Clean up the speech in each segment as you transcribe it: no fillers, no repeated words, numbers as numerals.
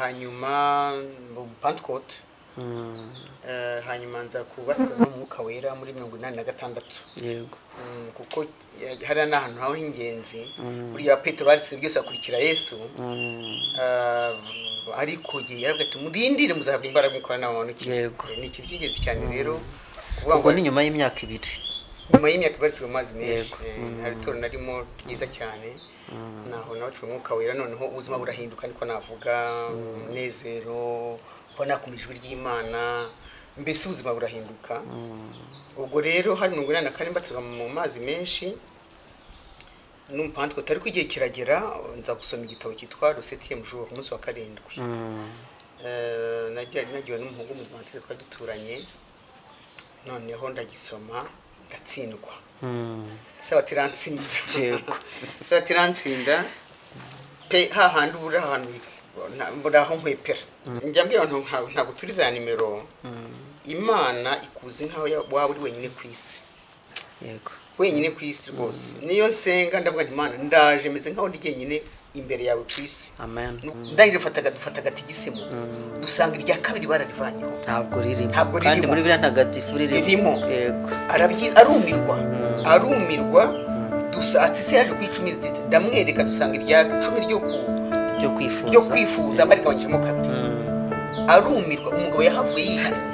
Hanyuma mu Pentecote, hanyuma nza kubatizwa n'Umwuka Wera muri 86. Kuko hariya ni ahantu haho h'ingenzi. Buriya Petero baretse byose akurikira Yesu. Ariko igihe yaravuga ati: "Murindire, muzahabwa imbaraga mukora n'abamanukira." Ni ikintu cy'ingenzi cyane rero kuvuga Ubwo ngo ni nyuma y'imyaka 2. Nyuma y'imyaka ibaritse mu mazi menshi. Hari itorero narimo ryiza cyane, naho nawe turi Umwuka Wera, noneho ubuzima burahinduka, niko navuga. Umunezero, kuba nakumva ijwi ry'Imana, mbese ubuzima burahinduka. Ubwo rero hari 84 mbatizwa mu mazi menshi n'Umupantekote, ariko igihe kiragera nza gusoma igitabo cyitwa Le Septième Jour, umunsi wa karindwi. Nagiwe n'umuhungu mu Rwanda twari duturanye, noneho ndagisoma ndatsindwa. Isabato irantsinda. Isabato irantsinda pe, hahandi ubura ahantu mbura aho nkwepera. Njya mbwira abantu, ntabwo turi za nimero. Imana ikuzi nkaho waba uri wenyine ku isi. Wenyine ku isi rwose. Niyo nsenga ndavuga nti: "Imana, ndaje meze nkaho ndi jyenyine imbere yawe ku isi." Amen. Ndangije dufata agatigisimu, dusanga irya kabiri bararivanyeho. Ntabwo ririmo. Ntabwo Kandi ririmo. muri biriya ntagatifu ririmo. Ririmo. Arumirwa, arumirwa. Dusa ati: "Se yaje ku 10?" Ndamwereka, dusanga irya 10 ryo ku Ryo kwifuza. Ryo kwifuza barigabanyijemo kabiri. Arumirwa, umugabo yahavuye yihannye.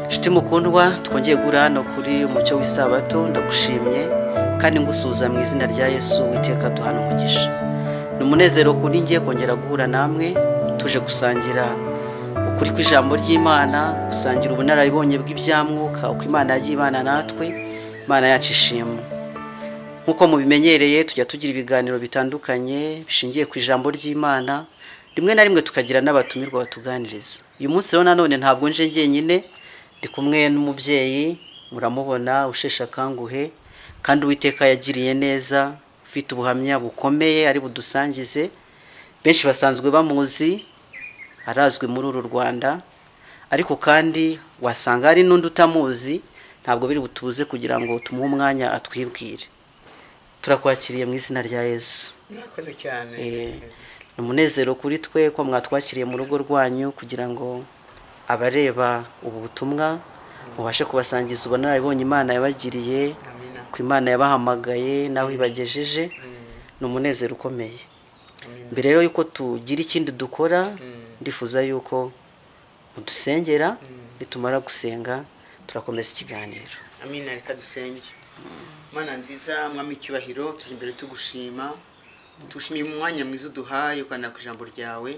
Inshuti mukundwa, twongeye guhura hano kuri Umucyo w'Isabato. Ndagushimye kandi ngusuhuza mu izina rya Yesu. Witeka duhana umugisha. Ni umunezero kuri ngiye kongera guhura namwe, tuje gusangira ukuri kw'ijambo ry'Imana, gusangira ubunararibonye bw'ibyamwuka, uko Imana yagiye ibana natwe. Imana yacu ishimwe. Nk'uko mubimenyereye, tujya tugira ibiganiro bitandukanye bishingiye ku ijambo ry'Imana, rimwe na rimwe tukagira n'abatumirwa batuganiriza. Uyu munsi rero nanone ntabwo nje njyenyine, ndi kumwe n'umubyeyi muramubona usheshe akanguhe, kandi Uwiteka yagiriye neza, ufite ubuhamya bukomeye ari budusangize. Benshi basanzwe bamuzi, arazwi muri uru Rwanda, ariko kandi wasanga hari n'undi utamuzi. Ntabwo biri butuze kugira ngo tumuhe umwanya atwibwire. Turakwakiriye mu izina rya Yesu. Murakoze cyane. Ni umunezero kuri twe ko mwatwakiriye mu rugo rwanyu, kugira ngo abareba ubu butumwa mubashe kubasangiza ubunararibonye Imana yabagiriye, Amina. ku Imana yabahamagaye n'aho ibagejeje. Ni umunezero ukomeye. Amina. Mbere rero yuko tugira ikindi dukora, ndifuza yuko mudusengera. Nitumara gusenga turakomeza ikiganiro. Amina. Reka dusenge. Mana nziza, Mwami icyubahiro, turi imbere tugushima. Tushimiye umwanya mwiza uduhaye ukanira ku ijambo ryawe.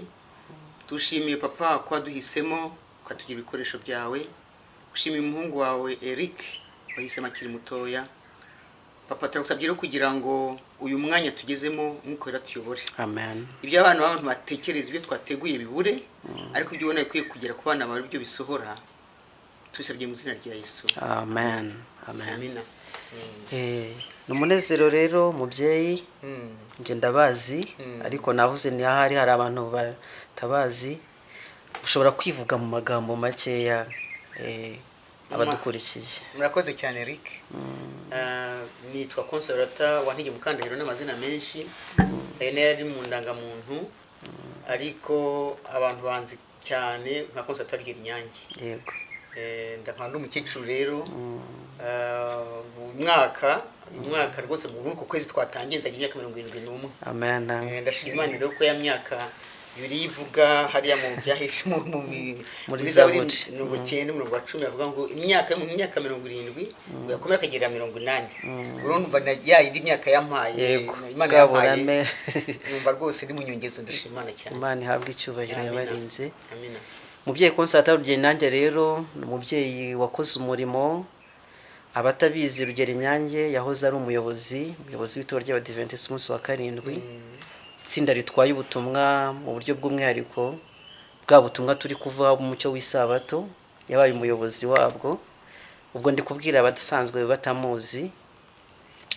Tushimiye, Papa, ko waduhisemo ukatugira ibikoresho byawe. Ushimiye umuhungu wawe Eric wahisemo akiri mutoya. Papa, turagusabye rero kugira ngo uyu mwanya tugezemo Umwuka Wera tuyobore. Amen. Ibyo abana b'abantu batekereza, ibyo twateguye bibure, ariko ibyo ubona bikwiye kugera ku bana bawe byo bisohora. Tubisabye mu izina rya Yesu. Amen, amen. Amina. Ni umunezero rero, mubyeyi. Njye ndabazi, ariko navuze ni ahari hari abantu batabazi. Ushobora kwivuga mu magambo makeya, abadukurikiye. Murakoze cyane, Eric. Nitwa Consolata Wantege Mukandahiro, n'amazina menshi ayo nayo ari mu ndangamuntu, ariko abantu banzi cyane nka Consolata Rugerinyange. Ndakaba ndi umukecuru rero. Uyu mwaka rwose, muri uku kwezi twatangiye, nzagira imyaka 71. Amen. Ndashima Imana rero ko ya myaka Bibiliya ivuga hariya mu byahishe Muri muri Zaburi Zaburi. 90 umurongo wa 10, bavuga ngo imyaka mu myaka 70 ngo yakomera akagera 80. Urumva ya yindi myaka yampaye, Imana Bwa yampaye, burame. numva rwose ndi mu nyongezo. Ndashima Imana cyane. Imana ihabwe icyubahiro. Amina. Yabarinze. Amina. Umubyeyi Consolata Rugerinyange rero ni umubyeyi wakoze umurimo. Abatabizi, Rugerinyange yahoze ari umuyobozi w'itorero ry'Abadiventisiti umunsi wa karindwi, itsinda ritwaye ubutumwa mu buryo bw'umwihariko, bwa butumwa turi kuvuga, umucyo w'Isabato. Yabaye umuyobozi wabwo. Ubwo ndi kubwira abadasanzwe batamuzi,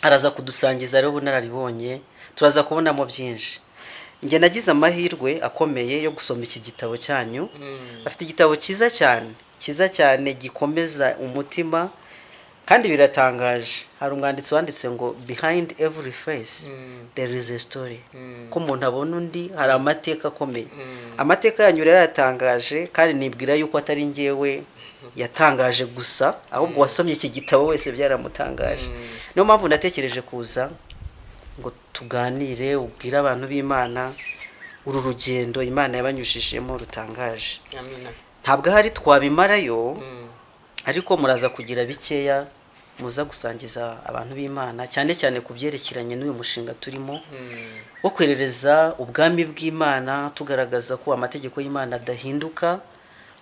araza kudusangiza rero ubunararibonye, turaza kubonamo byinshi. Njye nagize amahirwe akomeye yo gusoma iki gitabo cyanyu. Afite igitabo cyiza cyane, cyiza cyane, gikomeza umutima, kandi biratangaje. Hari umwanditsi wanditse ngo "Behind every face there is a story", ko umuntu abona undi hari amateka akomeye. Amateka yanyu rero aratangaje, kandi nibwira yuko atari njyewe yatangaje gusa, ahubwo wasomye iki gitabo wese byaramutangaje. Niyo mpamvu natekereje kuza ngo tuganire, ubwire abantu b'Imana uru rugendo Imana yabanyujijemo rutangaje. Amina. Ntabwo ahari twabimarayo, ariko muraza kugira bikeya muza gusangiza abantu b'Imana, cyane cyane ku byerekeranye n'uyu mushinga turimo wo kwerereza ubwami bw'Imana, tugaragaza ko amategeko y'Imana adahinduka,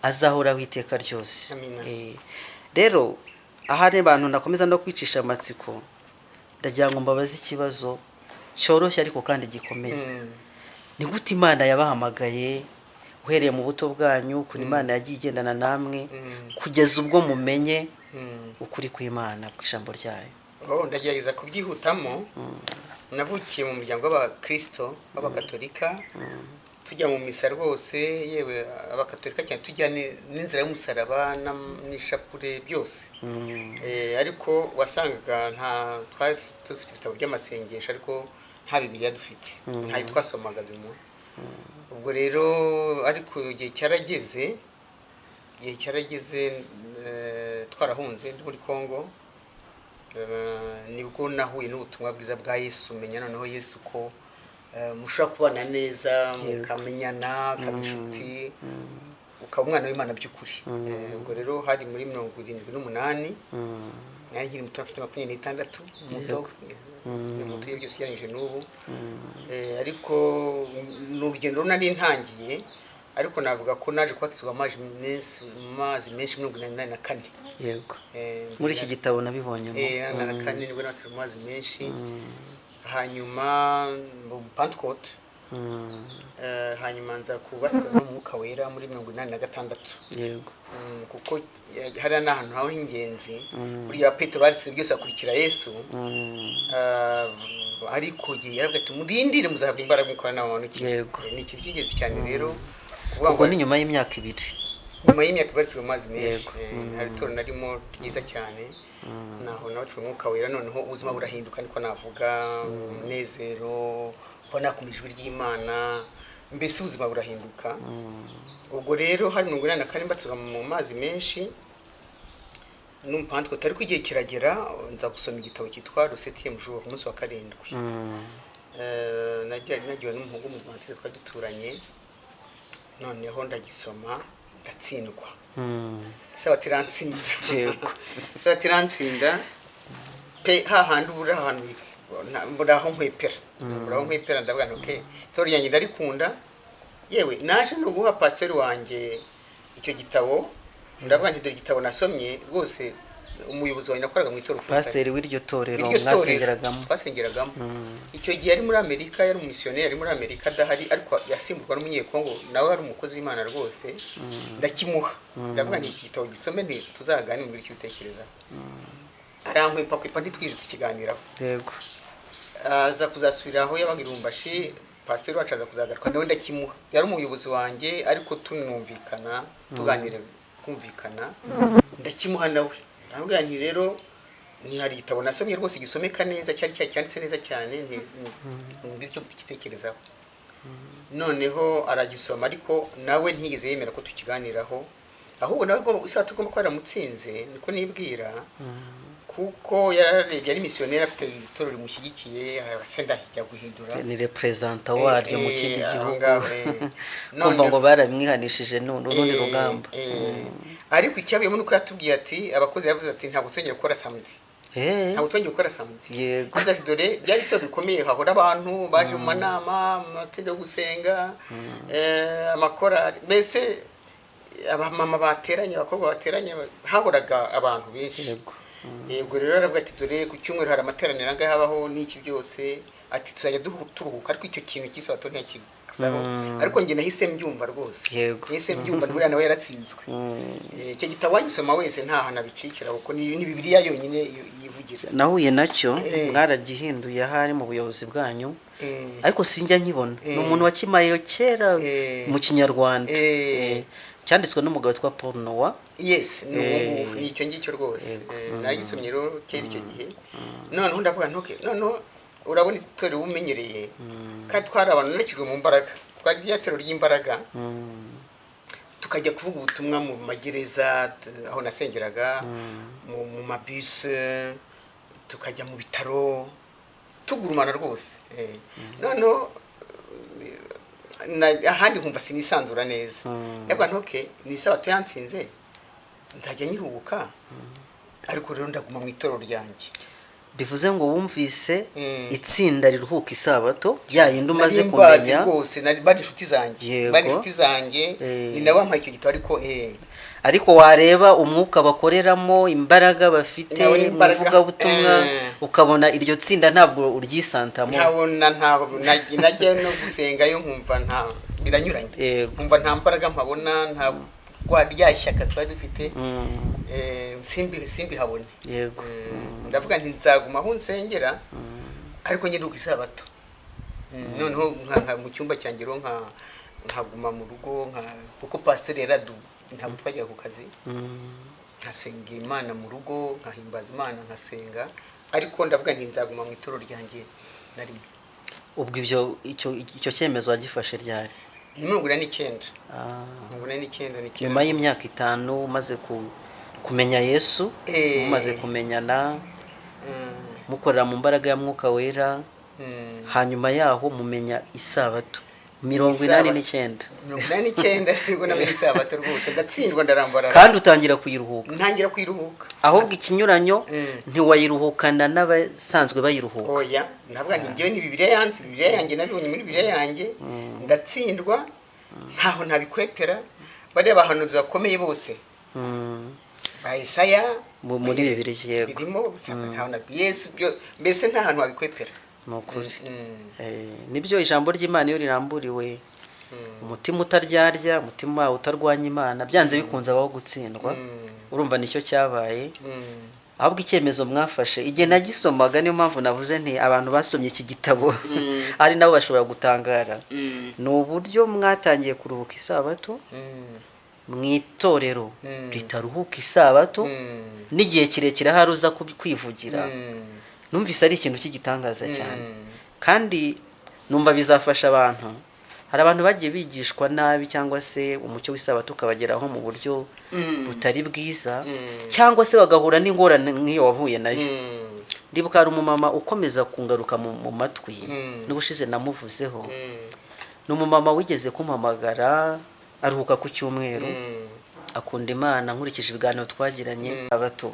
azahoraho iteka ryose. Amina. Rero ahari abantu nakomeza no kwicisha amatsiko, ndagira ngo mbabaze ikibazo cyoroshye ariko kandi gikomeye. Ni gute Imana yabahamagaye uhereye mu buto bwanyu, ukuntu Imana yagiye igendana namwe kugeza ubwo mumenye ukuri kw'Imana ku ijambo ryayo? Oh, ndagerageza kubyihutamo. Navukiye mu muryango w'abakristo b'abakatolika, tujya mu misa rwose, yewe abakatolika cyane, tujya n'inzira y'umusaraba n'ishapure byose. Ariko wasangaga nta twari dufite ibitabo by'amasengesho, ariko nta Bibiliya dufite, ntayo twasomaga dumwe. Ubwo rero ariko igihe cyarageze, twarahunze, ndi muri Congo. Nibwo nahuye n'ubutumwa bwiza bwa Yesu, menya noneho Yesu ko mushobora kubana neza, mukamenyana, ukaba inshuti, ukaba umwana w'Imana by'ukuri. Ubwo rero hari muri 78, nari nkiri muto, mfite 26, muto muto iyo byose ugereranyije n'ubu. Ariko ni urugendo nari ntangiye, ariko navuga ko naje kubatizwa mu mazi menshi 84. Muri iki gitabo nabibonyemo. 84 nibwo nabatijwe mu mazi menshi, hanyuma mu Pentecôte. Hanyuma nza kubatizwa n'Umwuka Wera muri 86. Kuko hariya ni ahantu haho h'ingenzi. Buriya Petero baretse byose akurikira Yesu. Ariko igihe yaravuga ati: "Murindire, muzahabwa imbaraga mukora n'abantu." Ni ikintu cy'ingenzi cyane rero kuvuga Ubwo ngo ni nyuma y'imyaka 2. Nyuma y'imyaka ibaritse mu mazi menshi. Hari itorero narimo ryiza cyane, naho nabatijwe Umwuka Wera, noneho ubuzima burahinduka, niko navuga. Umunezero, kuba nakumva ijwi ry'Imana, mbese ubuzima burahinduka. Ubwo rero hari 84 mbatizwa mu mazi menshi n'Umupantekote, ariko igihe kiragera nza gusoma igitabo cyitwa Le Septième Jour, umunsi wa karindwi. Nagiwe n'umuhungu mu Rwanda twari duturanye, noneho ndagisoma ndatsindwa. Isabato irantsinda. Isabato irantsinda pe, hahandi ubura ahantu mbura aho nkwepera, mbura aho nkwepera. Ndavuga nti: "Okay, itorero ryanjye ndarikunda." Yewe naje no guha pasiteri wanjye icyo gitabo, ndavuga nti: "Dore igitabo nasomye rwose." Umuyobozi wanjye nakoraga mu itorero full time. Pasiteri w'iryo torero Iryo torero mwasengeragamo? Twasengeragamo. Icyo gihe ari muri Amerika, yari umumisiyoneri, ari muri Amerika adahari, ariko yasimburwa n'Umunyekongo nawe ari umukozi w'Imana rwose. Ndakimuha, ndavuga nti: "Iki gitabo gisome, nti tuzaganire muri icyo ubitekerezaho." Arankwepa kwepa, ntitwize tukiganiraho. Aza kuzasubira aho yabaga i Lubumbashi, pasiteri wacu aza kuzagaruka, nawe ndakimuha. Yari umuyobozi wanjye, ariko tunumvikana, tuganira, kumvikana, ndakimuha nawe, ndamubwira nti: "Rero hari igitabo nasomye rwose gisomeka neza, cyari cyanditse neza cyane, nti mbwira icyo mugitekerezaho." Noneho aragisoma, ariko nawe ntiyigeze yemera ko tukiganiraho. Ahubwo nawe isaha tugomba kuba yaramutsinze, niko nibwira, kuko yararebye ari misiyoneri, afite itorero rimushyigikiye, se ndahijya guhindura? Ni représentant waryo mu kindi Aho gihugu. ngaho, Kumva ngo baramwihanishije n'urundi rugamba. Ariko icyabuyemo nuko yatubwiye ati, abakozi yavuze ati: "Ntabwo tuzongera gukora samedi." "Ntabwo tuzongera gukora samedi." Yavuze ati: "Dore byari itorero rikomeye, hahora abantu baje mu manama, mu matsinda yo gusenga, amakorali, mbese abamama bateranye, abakobwa bateranye, hahoraga abantu benshi." Yego, rero aravuga ati dore ku cyumweru hari amateraniro angahe habaho n'iki byose, ati tuzajya turuhuka, ariko icyo kintu cy'isabato ntiyakizaho. Ariko njye nahise mbyumva rwose. Nahise mbyumva, buriya nawe yaratsinzwe. Icyo gitabo wagisoma wese nta hantu abicikira, kuko ni Bibiliya yonyine yivugira. Nahuye nacyo, mwaragihinduye ahari mu buyobozi bwanyu, ariko sinjya nkibona. Ni umuntu wakimayeyo kera mu Kinyarwanda. Cyanditswe n'umugabo witwa Paul Noah. Yes, ni uwo nguwo, ni icyo ngicyo rwose. Nagisomye rero kera icyo gihe, noneho ndavuga nti okay, noneho urabona itorero umenyereye, kandi twari abantu nakijwe mu mbaraga, twari rya torero ry'imbaraga, tukajya kuvuga ubutumwa mu magereza, aho nasengeraga, mu mabisi, tukajya mu bitaro tugurumana rwose. Noneho ahandi nkumva sinisanzura neza. Ndavuga nti okay, ni isabato yansinze, nzajya nyiruhuka, ariko rero ndaguma mu itorero ryanjye. Bivuze ngo wumvise itsinda riruhuka isabato ya yindi umaze Nari mbazi kumenya. rwose, bari inshuti zanjye. Bari inshuti zanjye. Ni nawe wampaye icyo gitabo, ariko Ariko wareba umwuka bakoreramo, imbaraga bafite Nabona mu imbaraga. ivugabutumwa, ukabona iryo tsinda ntabwo uryisantamo. Ntabona, ntaho najya no gusengayo nkumva nta biranyuranye. Nkumva nta mbaraga mpabona, nta rwa rya shyaka twari dufite, simbihabone. Ndavuga nti nzaguma aho nsengera, ariko njye nduka isabato. Noneho mu cyumba cyanjye rero nkaguma mu rugo, kuko pasiteri yaradu ntabwo twajyaga ku kazi, nkasenga Imana mu rugo, nkahimbaza Imana, nkasenga, ariko ndavuga nti nzaguma mu itorero ryanjye na rimwe. Ubwo ibyo icyo cyemezo wagifashe ryari? Ni 49. 49 ni kera. Nyuma y'imyaka 5 umaze kumenya Yesu, mumaze kumenyana, mukorera mu mbaraga ya Mwuka Wera, hanyuma yaho mumenya isabato 89. 89 nibwo namenye isabato rwose, ndatsindwa, ndarambarara. Kandi utangira kuyiruhuka. Ntangira kuyiruhuka. Ahubwo ikinyuranyo, ntiwayiruhukana n'abasanzwe bayiruhuka. Oya, ndavuga nti njyewe ni Bibiliya yanze, Bibiliya yanjye nabibonye muri Bibiliya yanjye, ndatsindwa, ntaho ntabikwepera, bariya bahanuzi bakomeye bose ba Yesaya. Muri Bibiliya, yego. Birimo ntaho na Yesu byo, mbese nta hantu wabikwepera. Ni ukuri. Nibyo, ijambo ry'Imana iyo riramburiwe umutima utaryarya, umutima utarwanya Imana, byanze bikunze abaho gutsindwa. Urumva nicyo cyabaye. Ahubwo icyemezo mwafashe, igihe nagisomaga, niyo mpamvu navuze nti abantu basomye iki gitabo ari nabo bashobora gutangara, ni uburyo mwatangiye kuruhuka isabato mu itorero ritaruhuka isabato n'igihe kirekire, ahari uza kwivugira. Numvise ari ikintu cy'igitangaza cyane, kandi numva bizafasha abantu. Hari abantu bagiye bigishwa nabi, cyangwa se umucyo w'isabato ukabageraho mu buryo butari bwiza, cyangwa se bagahura n'ingorane nk'iyo wavuye nayo. Ndibuka hari umumama ukomeza kungaruka mu matwi, n'ubushize namuvuzeho. Ni umumama wigeze kumpamagara, aruhuka ku cyumweru, akunda Imana. Nkurikije ibiganiro twagiranye, abato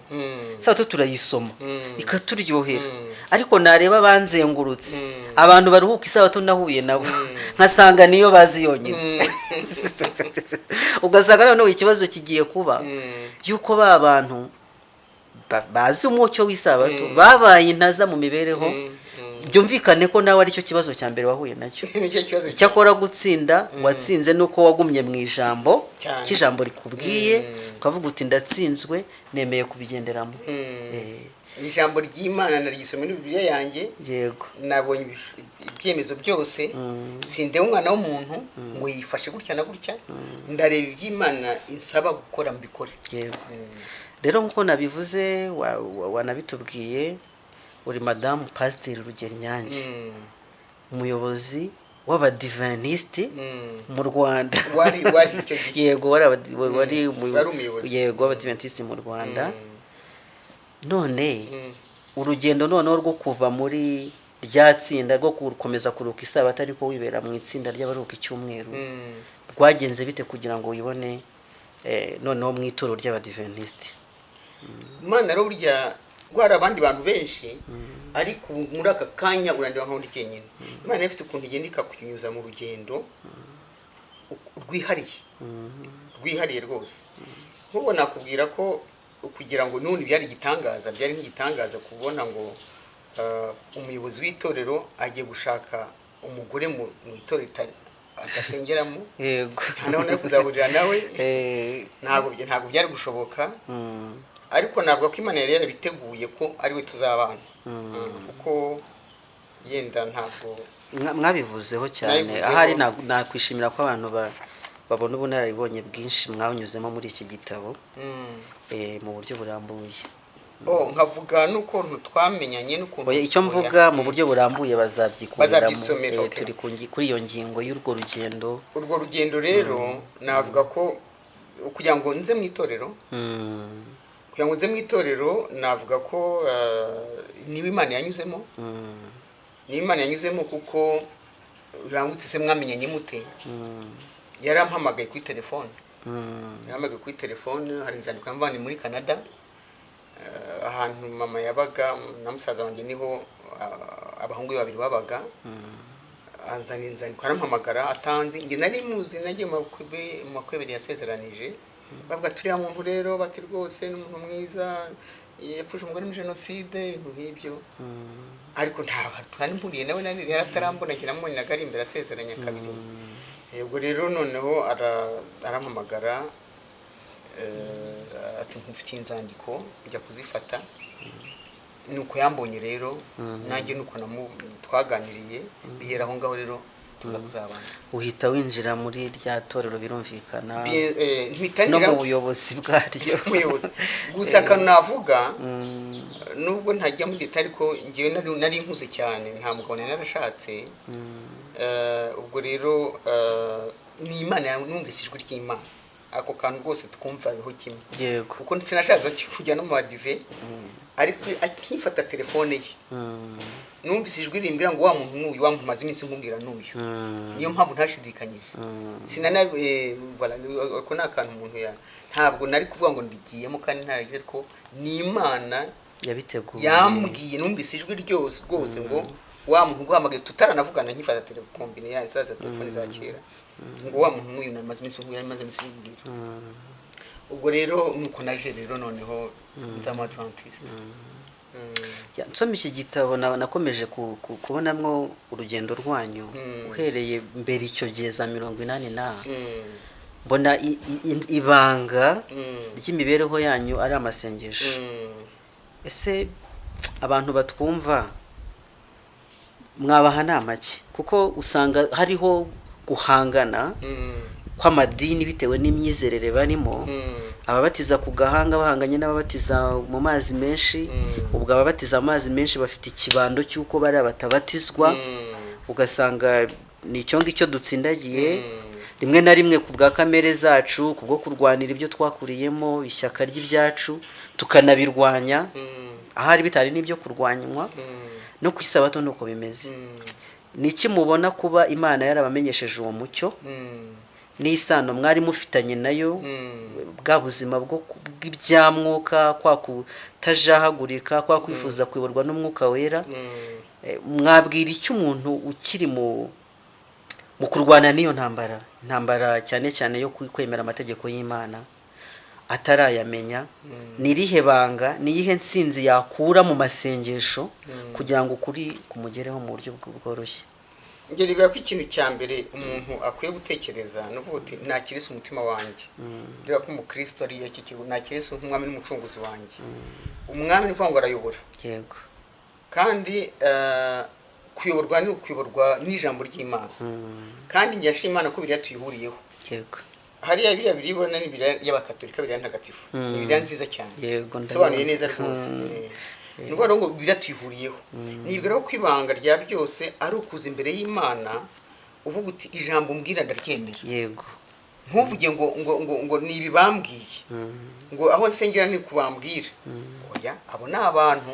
sabato turayisoma ikaturyohera, ariko nareba banzengurutse, abantu baruhuka isabato nahuye nabo, nkasanga niyo bazi yonyine. Ugasanga noneho ikibazo kigiye kuba yuko ba bantu bazi umucyo w'isabato babaye intaza mu mibereho. Byumvikane ko nawe aricyo kibazo cya mbere wahuye nacyo. Nicyo kibazo. Icyakora gutsinda watsinze nuko wagumye mu ijambo cy'ijambo rikubwiye, ukavuga uti ndatsinzwe, nemeye kubigenderamo. Ijambo ry'Imana naryisomye muri Bibiliya yanjye. Nabonye ibyemezo byose, sindeba umwana w'umuntu ngo yifashe gutya na gutya, ndareba iby'Imana insaba gukora mbikore. Yego. Rero nk'uko nabivuze, wanabitubwiye, uri madamu Pasiteri Rugero Nyange, umuyobozi w'Abadivanisiti mu Rwanda. Wari icyo gihe. Yego, wari Wari umuyobozi. Yego, w'Abadiventisiti mu Rwanda. None urugendo noneho rwo kuva muri rya tsinda rwo gukomeza kuruhuka isabato ariko wibera mu itsinda ry'abaruhuka icyumweru, rwagenze bite kugira ngo wibone noneho mu itorero ry'Abadiventisiti? Imana rero, burya rwari abandi bantu benshi, ariko ubu muri aka kanya urandeba nkaho ndi jyenyine. Imana ifite ukuntu igenda ikakunyuza mu rugendo rwihariye, rwihariye rwose. Nk'ubu nakubwira ko kugira ngo n'ubundi byari igitangaza, byari nk'igitangaza kubona ngo umuyobozi w'itorero agiye gushaka umugore mu itorero adasengeramo. Yego. Nta naho nari kuzahurira nawe. Ntabwo byari gushoboka. Ariko navuga ko Imana yari yarabiteguye ko ari we tuzabana, kuko yenda ntabwo Mwabivuzeho cyane. Nabivuzeho. Ahari nakwishimira ko abantu babona ubunararibonye bwinshi mwanyuzemo muri iki gitabo mu buryo burambuye. Oh, nkavuga n'ukuntu twamenyanye n'ukuntu Oya, icyo mvuga mu buryo burambuye bazabyikuriramo. Bazabyisomera, okay. Turi kuri iyo ngingo y'urwo rugendo. Urwo rugendo rero navuga ko kugira ngo nze mu itorero, kugira ngo nze mu itorero navuga ko niba Imana yanyuzemo, niba Imana yanyuzemo, kuko yangutse se mwamenyanye mute? Yarampamagaye kuri telefone. Yarampamagaye kuri telefone, hari inzandiko yamvanye muri Canada, ahantu mama yabaga na musaza wanjye, niho abahungu be babiri babaga. Anzana inzandiko, arampamagara atanzi. Njye nari muzi, nagiye mu makwe yasezeranije, bavuga turiya muntu rero, bati rwose ni umuntu mwiza, yapfuje umugore muri jenoside, ibintu nk'ibyo. Ariko nta mpuriye nawe, nari yaratarambona, njye namubonaga ari imbere asezeranya kabiri. Ubwo rero noneho arampamagara, ati nkufitiye inzandiko, njya kuzifata. Nuko yambonye rero, nanjye nuko twaganiriye, bihera aho ngaho rero tuza kuzabana. Uhita winjira muri rya torero, birumvikana, mpita no ngira mu buyobozi bwaryo. Umuyobozi gusa, akantu navuga, nubwo ntajya muri leta, ariko ngewe nari nkuze cyane, nta mugabo nari narashatse. Ubwo rero ni Imana, numvise ijwi ry'Imana, ako kantu rwose twumvaho kimwe. Yego. Kuko sinashakaga kujya no mu badive, ariko nkifata telefone ye, numvise ijwi rimbwira ngo wa muntu n'uyu, wa muntu maze iminsi nkubwira n'uyu. Niyo mpamvu ntashidikanyije. Sinana voilà, ako ni akantu umuntu ya ntabwo nari kuvuga ngo ndigiyemo kandi ntaragize, ariko ni Imana yabiteguye. Yambwiye, numvise ijwi ryose rwose ngo wa muntu uguhamagaye, tutaranavugana, nkifata telekombine yayo, za telefone za kera, ngo wa muntu n'uyu namaze iminsi nkubwira, namaze iminsi nkubwira. Ubwo rero nuko naje rero noneho nza mu Adventiste. Ya, nsoma iki gitabo nakomeje kubonamwo urugendo rwanyu uhereye mbere icyo gihe za 80 na mbona ibanga ry'imibereho yanyu ari amasengesho. Ese abantu batwumva mwabaha nama ki? Kuko usanga hariho guhangana kw'amadini bitewe n'imyizerere barimo, ababatiza ku gahanga bahanganye n'ababatiza mu mazi menshi. Ubwo ababatiza amazi menshi bafite ikibando cy'uko bari batabatizwa, ugasanga ni icyo ngicyo dutsindagiye rimwe na rimwe ku bwa kamere zacu, ku bwo kurwanira ibyo twakuriyemo, ishyaka ry'ibyacu, tukanabirwanya ahari bitari n'ibyo kurwanywa. No ku isabato ni uko bimeze. Ni iki mubona kuba Imana yarabamenyesheje uwo mucyo n'isano mwari mufitanye nayo, bwa buzima bw'ibyamwuka, kwa kutajahagurika, kwa kwifuza kuyoborwa n'Umwuka Wera? Mwabwira icyo umuntu ukiri mu kurwana n'iyo ntambara, intambara cyane cyane yo kwemera amategeko y'Imana atarayamenya? Ni irihe banga, ni iyihe nsinzi yakura mu masengesho kugira ngo ukuri kumugereho mu buryo bworoshye? Njye nibwira ko ikintu cya mbere umuntu akwiye gutekereza ni uvuga uti nakirisa umutima wanjye. Ndeba ko umukristo ari iki kintu, nakirisa nk'umwami n'umucunguzi wanjye. Umwami ni ukuvuga ngo arayobora. Yego. Kandi kuyoborwa ni ukuyoborwa n'ijambo ry'Imana. Kandi njye nshima Imana ko biriya tuyihuriyeho. Yego. Hariya biriya biribona ni biriya y'abakatolika, biriya ntagatifu, ni biriya nziza cyane. Yego. Isobanuye Ndabibona. neza rwose. Ni ukuvuga rero ngo biriya tuyihuriyeho. Nibwira ko ibanga rya byose ari ukuza imbere y'Imana uvuga uti ijambo umbwira ndaryemera. Yego. Ntuvuge ngo ni ibi bambwiye, ngo aho nsengera ni kubambwira. Oya, abo ni abantu,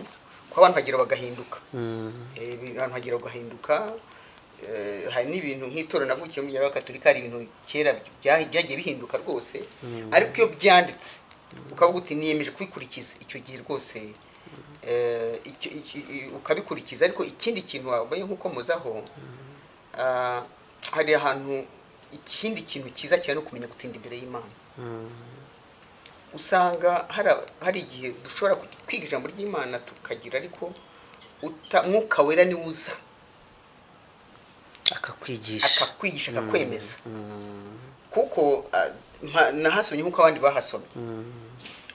kuko abantu bagira bagahinduka. Abantu bagira bagahinduka. Hari n'ibintu nk'itorero navukiye mu Gatolika, hari ibintu kera byagiye bihinduka rwose, ariko iyo byanditse ukavuga uti niyemeje kubikurikiza, icyo gihe rwose ukabikurikiza. Ariko ikindi kintu wabaye nk'uko muzaho, hari ahantu ikindi kintu cyiza cyane no kumenya gutinda imbere y'Imana. Usanga hari igihe dushobora kwiga ijambo ry'Imana tukagira, ariko Mwuka Wera niwe uza akakwigisha, akakwigisha, akakwemeza, kuko nahasomye nk'uko abandi bahasomye.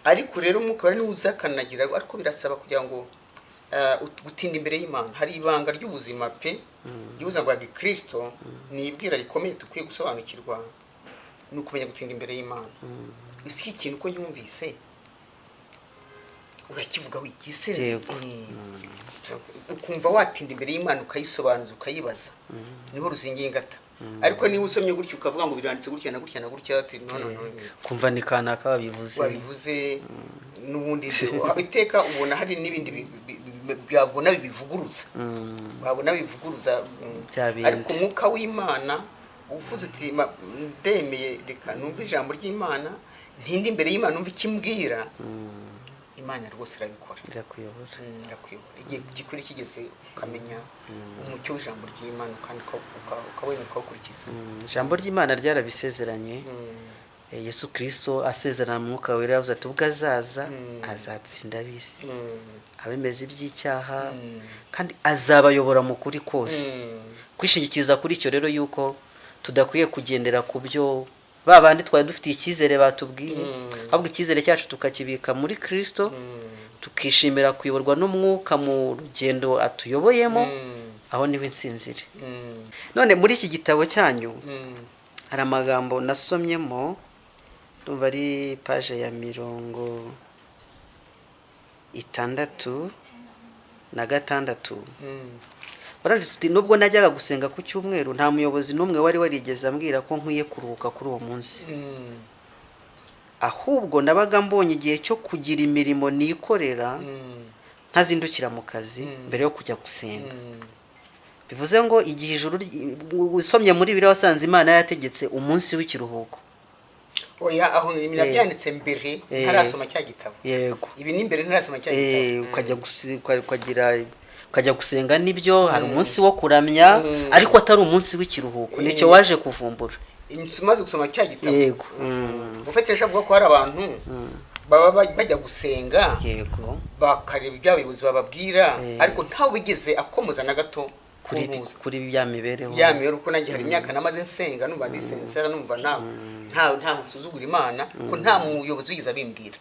Ariko rero Umwuka Wera niwe uza akanagira, ariko birasaba kugira ngo gutinda imbere y'Imana. Hari ibanga ry'ubuzima pe, ry'ubuzima bwa gikristo, ni ibwira rikomeye dukwiye gusobanukirwa, ni ukumenya gutinda imbere y'Imana. Isi ikintu uko nyumvise urakivuga wigise, ukumva watinda imbere y'Imana ukayisobanuza, ukayibaza, niho ruzingiye ingata. Ariko niba usomye gutya ukavuga ngo biranditse gutya na gutya na gutya, ati no, no, no. Kumva ni kanaka wabivuze. Wabivuze n'ubundi iteka ubona hari n'ibindi byabona bibivuguruza, wabona bivuguruza. Bya bindi. Ariko Umwuka w'Imana uvuze uti: "Ndemeye, reka numve ijambo ry'Imana, ntinde imbere y'Imana numve icyo imbwira." Imana rwose irabikora. Irakuyobora. Irakuyobora. Igihe gikuri kigeze ukamenya umucyo w'ijambo ry'Imana, kandi ukawemera, ukawukurikiza. Ijambo ry'Imana ryarabisezeranye. Yesu Kirisito asezerana mu Mwuka Wera, yavuze ati ubwo azaza azatsinda ab'isi, abemeza iby'icyaha, kandi azabayobora mu kuri kose. Kwishingikiriza kuri icyo rero, yuko tudakwiye kugendera ku byo ba bandi twari dufitiye icyizere batubwiye, ahubwo icyizere cyacu tukakibika muri Kirisito, tukishimira kuyoborwa n'Umwuka mu rugendo atuyoboyemo, aho niho intsinzi iri. None muri iki gitabo cyanyu hari amagambo nasomyemo, ndumva ari page ya 66. Baranditse uti: "Nubwo najyaga gusenga ku cyumweru, nta muyobozi n'umwe wari warigeze ambwira ko nkwiye kuruhuka kuri uwo munsi. Ahubwo nabaga mbonye igihe cyo kugira imirimo nikorera, ntazindukira mu kazi mbere yo kujya gusenga." Bivuze ngo igihe ijuru usomye muri Bibiliya, wasanze Imana yarategetse umunsi w'ikiruhuko. Oya, aho nabyanditse mbere ntarasoma cya gitabo. Ibi ni mbere ntarasoma cya gitabo. Ukajya gusenga, nibyo, hari umunsi wo kuramya, ariko atari umunsi w'ikiruhuko. Nicyo waje kuvumbura. Umaze gusoma cya gitabo. Ufite avuga ko hari abantu baba bajya gusenga, bakareba ibyo abayobozi bababwira, ariko ntawe wigeze akomoza na gato kuri ku ntuza kuri ya mibereho. Ya mibereho. Kuko nanjye hari imyaka namaze nsenga, numva ndisenga, numva nta nsuzugura Imana, ko nta muyobozi wigeze abimbwira.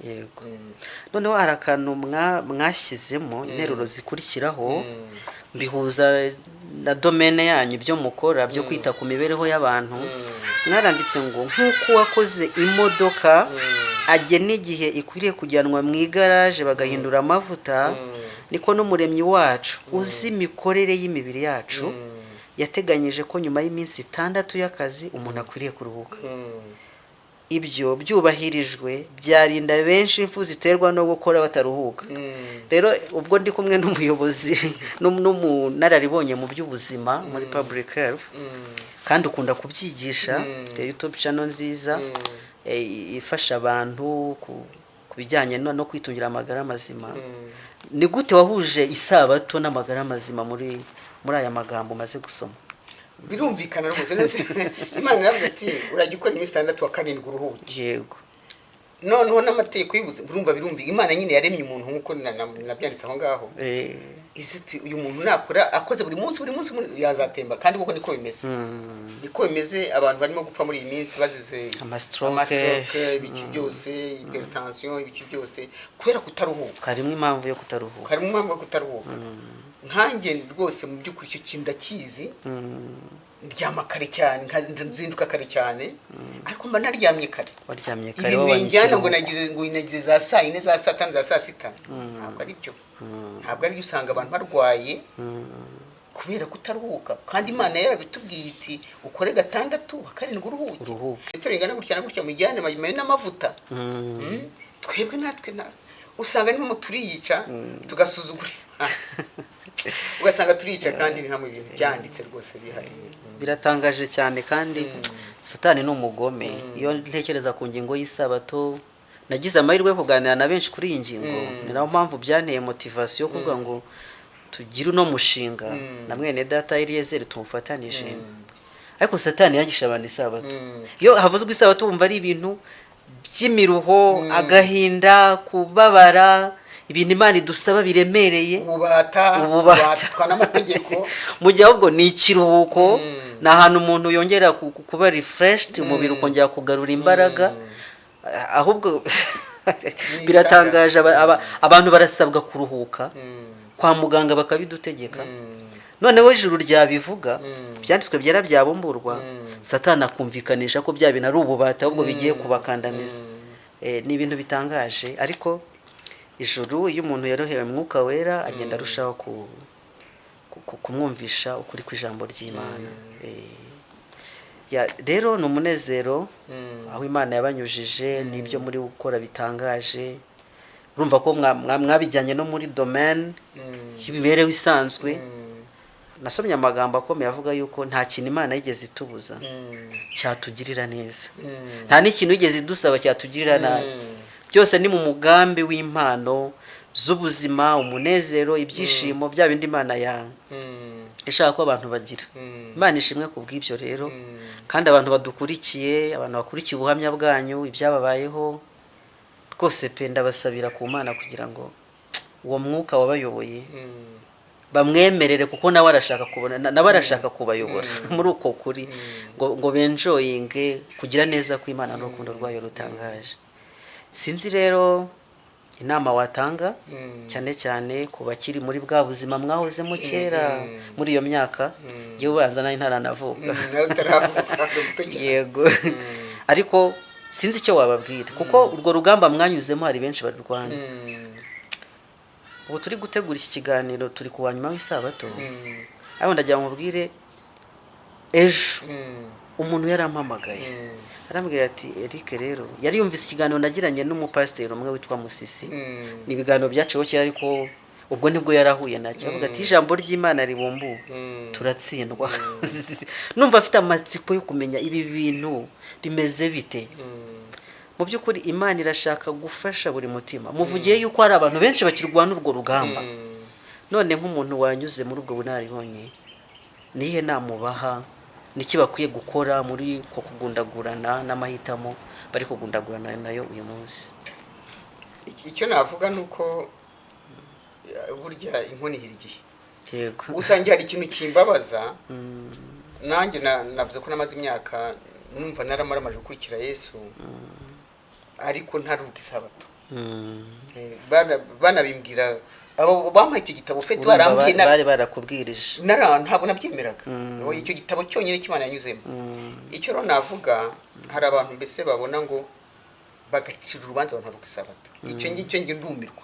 Noneho hari akantu mwashyizemo, interuro zikurikiraho mbihuza na domaine yanyu, ibyo mukora byo kwita ku mibereho y'abantu. Mwaranditse ngo nk'uko uwakoze imodoka agena igihe ikwiriye kujyanwa mu igaraje bagahindura amavuta, niko n'Umuremyi wacu uzi imikorere y'imibiri yacu yateganyije ko nyuma y'iminsi 6 y'akazi umuntu akwiriye kuruhuka. Ibyo byubahirijwe byarinda benshi impfu ziterwa no gukora bataruhuka. Rero ubwo ndi kumwe n'umuyobozi n'umunararibonye mu by'ubuzima muri public health, kandi ukunda kubyigisha, ufite YouTube channel nziza ifasha abantu ku bijyanye no kwitungira amagara mazima, ni gute wahuje isabato n'amagara mazima muri aya magambo umaze gusoma? Birumvikana rwose neza. Imana iravuze ati urajya ukora iminsi 6, wa karindwi uruhuke. Noneho n'amategeko y'ubuzima, urumva birumvikana, Imana nyine yaremye umuntu nk'uko nabyanditse aho ngaho. Izi iti uyu muntu nakora akoze buri munsi, buri munsi yazatemba, kandi koko niko bimeze, niko bimeze. Abantu barimo gupfa muri iyi minsi bazize Amastroke. Amastroke, ibiki byose, hypertension, ibiki byose, kubera kutaruhuka. Harimo impamvu yo kutaruhuka. Harimo impamvu yo kutaruhuka. Nkanjye rwose mu by'ukuri icyo kintu ndakizi. Ndyama kare cyane, nzinduka kare cyane, ariko mba naryamye kare. Waryamye kare, Ibintu wabonye binjyana ngo ikiruhuko. nagize za saa 4, za saa 5, za saa 6, ntabwo ari byo, ntabwo ari byo. Usanga abantu barwaye kubera kutaruhuka, kandi Imana yarabitubwiye iti ukore gatandatu, wa karindwi uruhuke. Uruhuke. Litiro ingana gutya na gutya mujyane n'amavuta. Twebwe natwe usanga ni nko turiyica, tugasuzugura, ugasanga turiyica, kandi ni nka mu bintu byanditse rwose bihari. Biratangaje cyane, kandi Satani ni umugome. Iyo ntekereza ku ngingo y'isabato, nagize amahirwe yo kuganira na benshi kuri iyi ngingo, ni nayo mpamvu byanteye motivation yo kuvuga ngo tugire uno mushinga na mwene data Eliezer tumufatanije. Ariko Satani yangisha abantu isabato. Iyo havuzwe isabato, wumva ari ibintu by'imiruho, agahinda, kubabara, ibintu Imana idusaba biremereye, ububata, Ububata. ububatwa n'amategeko. Mu gihe ahubwo ni ikiruhuko, ni ahantu umuntu yongera kuba refreshed, umubiri ukongera kugarura imbaraga. Ahubwo biratangaje, abantu barasabwa kuruhuka kwa muganga bakabidutegeka, noneho ijuru ryabivuga, Ibyanditswe Byera byabumburwa, Satani akumvikanisha ko bya bintu ari ububata, ahubwo bigiye kubakandamiza. Ni ibintu bitangaje, ariko ijuru, iyo umuntu yorohewe Mwuka Wera, agenda arushaho kumwumvisha ukuri kw'ijambo ry'Imana. Rero ni umunezero aho Imana yabanyujije n'ibyo muri gukora bitangaje. Urumva ko mwabijyanye no muri domaine y'imibereho isanzwe. Nasomye amagambo akomeye avuga yuko nta kintu Imana yigeze itubuza cyatugirira neza, nta n'ikintu yigeze idusaba cyatugirira nabi. Byose ni mu mugambi w'impano z'ubuzima, umunezero, ibyishimo, bya bindi Imana ya ishaka ko abantu bagira. Imana ishimwe ku bw'ibyo rero. Kandi abantu badukurikiye, abantu bakurikiye ubuhamya bwanyu, ibyababayeho rwose pe, ndabasabira ku Mana kugira ngo uwo mwuka wabayoboye bamwemerere, kuko nawe arashaka kubona, nawe arashaka kubayobora muri uko kuri, ngo benjoyinge kugira neza kw'Imana n'urukundo rwayo rutangaje. Sinzi rero inama watanga, cyane cyane ku bakiri muri bwa buzima mwahozemo kera muri iyo myaka. Ngewe ubanza nari ntaranavuka. Nawe utaravuka, muto cyane. Yego, ariko sinzi icyo wababwira, kuko urwo rugamba mwanyuzemo hari benshi barurwana. Ubu turi gutegura iki kiganiro, turi ku wa nyuma w'isabato, ariko ndagira ngo mubwire, ejo umuntu yarampamagaye, arambwira ati: "Eric rero," yari yumvise ikiganiro nagiranye n'umupasiteri umwe witwa Musisi. Ni ibiganiro byaciweho kera, ariko ubwo nibwo yarahuye nacyo, avuga ati: "Ijambo ry'Imana ribumbuwe, turatsindwa." Numva afite amatsiko yo kumenya ibi bintu bimeze bite. Mu by'ukuri Imana irashaka gufasha buri mutima. Muvugiye yuko hari abantu benshi bakirwana urwo rugamba. None nk'umuntu wanyuze muri ubwo bunararibonye, nihe nama ubaha? Niki bakwiye gukora muri ko kugundagurana n'amahitamo bari kugundagurana nayo uyu munsi? Icyo navuga ni uko burya inkono ihira igihe. Usanga hari ikintu kimbabaza nanjye, navuze ko namaze imyaka numva naramaramaje gukurikira Yesu, ariko ntaruhuka isabato. Banabimbwira abo bampaye icyo gitabo ufite, Urumva barambwiye bari barakubwirije. Ntabwo nabyemeraga. Oya, icyo gitabo cyonyine cy'Imana yanyuzemo. Icyo rero navuga, hari abantu mbese babona ngo bagacira urubanza abantu baruhuka isabato. Icyo ngicyo njye ndumirwa.